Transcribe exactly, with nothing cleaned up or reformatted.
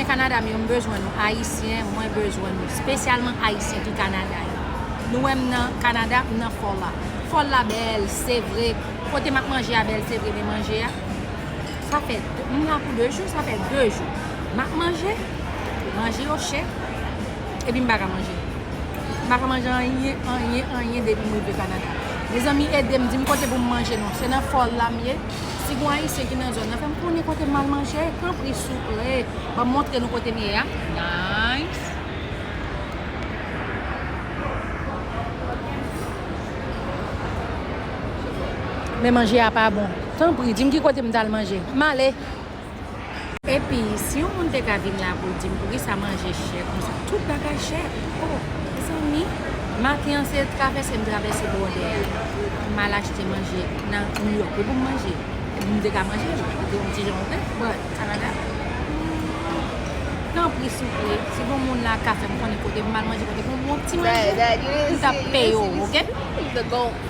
Kanada m yo, m bezwen nou. Ayisyen, mwen bezwen nou. Espesyalman Ayisyen ki Kanada yo. Nou wè m nan Kanada, m nan Fall la. Fall la bèl, se vre. Kote m ap manje a bèl, se vre, men manje a, sa fè, m la pou de jou, sa fè de jou. M ap manje, manje yo chè, epi m pa ka manje. M pa ka manje anyen, anyen, anyen depi m rive Kanada. Mezanmi, ede m, di m kote pou m manje non. Se nan Fall la m ye. Si gon Ayisyen ki nan zòn nan, fè m konnen kote m al manje, tanpri, souple. Ban m montre nou kote m ye a. Nice. Men manje a pa bon. Tanpri, di m ki kote m t al manje. M ale. Epi, si yon moun te ka vin la pou l di m poukisa manje chè konsa, tout bagay chè. Oh, mezanmi, maten an se travèse m travèse bòdè a. M al achte manje nan New York wi pou m manje. M te ka manje l, te yon ti jan ouvè, but Kanada. Tanpri, souple, si gon moun la ka fè m konnen kote m al manje, kote m bon ti manje, m t ap peye w, oke? The goat.